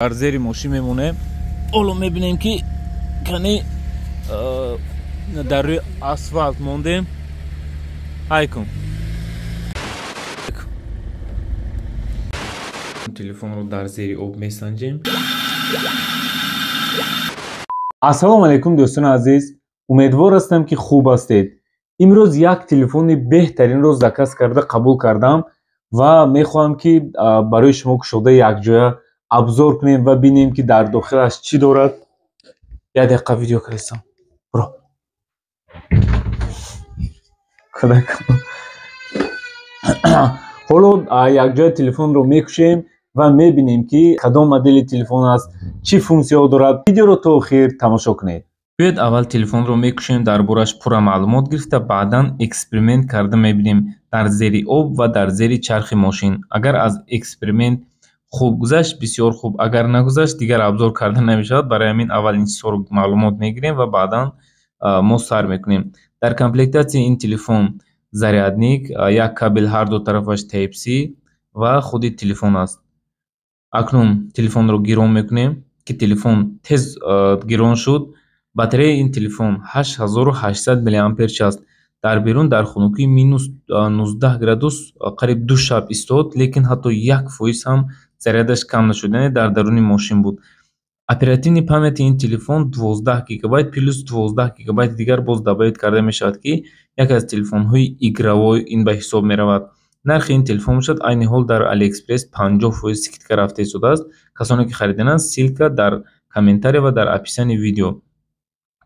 Дар зери мошин мемонем. Ҳоло мебинем, ки кани дар рӯи асфалт мондем. Ҳай кун. Телефонро дар зери об месанҷем. Ассалому алайкум, дӯстони азиз, умедвор ҳастам, ки хуб ҳастед. Имрӯз як телефони беҳтаринро заказ карда қабул кардам ва мехоҳам, ки барои шумо кушода якҷоя обзор кунем ва бинем, ки дар дохилаш чӣ дорад. Як дақиқа, видео кардистам. Буро, кӯдак. Ҳоло якҷоя телефонро мекушем ва мебинем, ки кадом модели телефон аст, чӣ функсияҳо дорад. Видеоро то охир тамошо кунед. Биёед, аввал телефонро мекушем, дар борааш пурра маълумот гирифта, баъдан эксперимент карда мебинем дар зери об ва дар зери чархи мошин. Агар аз эксперимент хуб гузашт, бисёр хуб, агар нагузашт, дигар обзор карда намешавад. Барои ҳамин аввал ин чизҳоро маълумот мегирем ва баъдан мо сар мекунем. Дар комплектатсияи ин телефон зарядник, як кабел, ҳар ду тарафаш Type-C ва худи телефон аст. Акнун телефонро гирон мекунем, ки телефон тез гирон шуд. Батареяи ин телефон 8800 миллиампер час. Дар берун дар хунукии минус 19 градус қариб 2 шаб истод, лекин ҳатто 1% ҳам зарядаш кам нашуд, яъне дар даруни мошин буд. Оперативный памяти ин телефон 12 гигабайт, плюс 12 гигабайти дигар боз добавить карда мешавад, ки яке аз телефонҳои игровой ин ба ҳисоб меравад. Нархи ин телефон бошад, айни ҳол дар Алиэкспресс 50% скидка рафта истодааст. Касоне ки харидананд, ссылка дар комментария ва дар описании видео.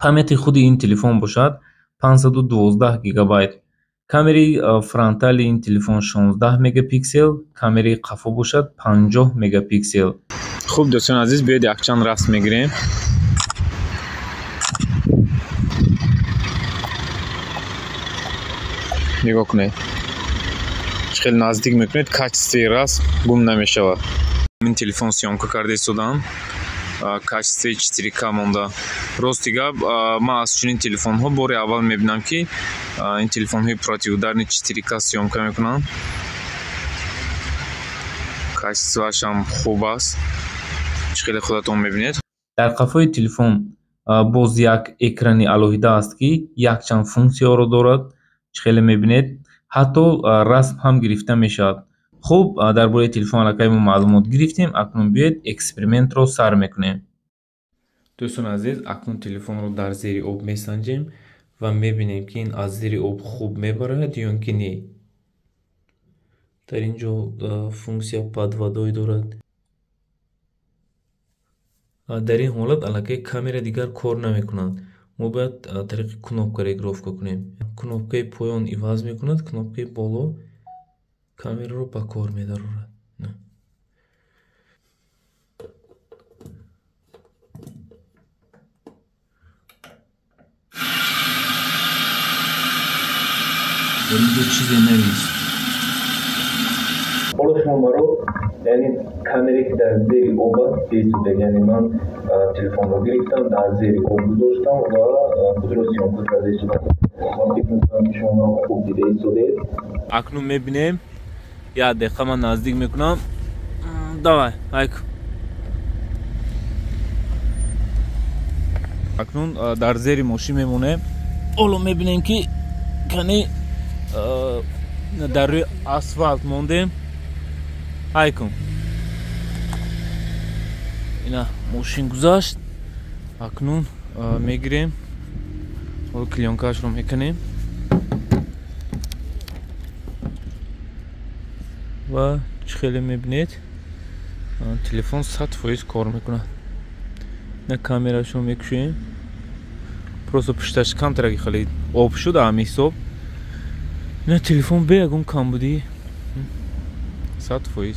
Памяти худи ин телефон бошад 512 гигабайт. Камераи фронтали ин телефон 16 мегапиксел, камераи қафо бошад 50 мегапиксел. Хуб, дӯстони азиз, биёед, якчанд расм мегирем. Нигоҳ кунед, чӣ хеле наздик мекунед, качествои расм гум намешавад. Ин телефон съёмка карда истодам, качествои 4К монда. Рости гап, ман аз чунин телефонҳо бори аввал мебинам, ки ин телефонҳои противударный 4К съёмка мекунанд. Качествоашам хуб аст, чӣ хеле худатон мебинед. Дар қафои телефон боз як экрани алоҳида аст, ки якчанд функсияҳоро дорад. Чӣ хеле мебинед, ҳатто расм ҳам гирифта мешавад. Хуб, дар бораи телефон аллакай мо маълумот гирифтем. Акнун биёед, экспериментро сар мекунем. Дӯстони азиз, акнун телефонро дар зери об месанҷем ва мебинем, ки ин аз зери об хуб мебарояд ё ин ки не. Дар ин ҷо функсия под водой дорад. Дар ин ҳолат аллакай камера дигар кор намекунад. Мо бояд тариқи кнопка регулировка кунем. Кнопкаи поён иваз мекунад, кнопкаи боло камераро ба кор медарорад. Дар ин ҷо чизе навист. Ҳоло шумо маро, яъне камере, ки дар зери об аст, дида. Яъне ман телефонро гирифтам, дар зери об гузоштам ва худро съёмка карда истодам. Ман фикр мекунам, ки шумо маро хуб дида истодед. Акнун мебинем. Як дақиқа, ман наздик мекунам. Давай, ҳайку. Акнун дар зери мошин мемонем. Ҳоло мебинем, ки кани дар рӯи асфалт мондем. Ҳай кун. Ина мошин гузашт. Акнун мегирем, ҳоло клеёнкаашро мекунем ва чӣ хеле мебинед, телефон 100% кор мекунад. На, камерашро мекушем. Просто пушташ камтараки хеле об шуд, ҳами ҳисоб. Ина телефон бе ягон камбудӣ 100%.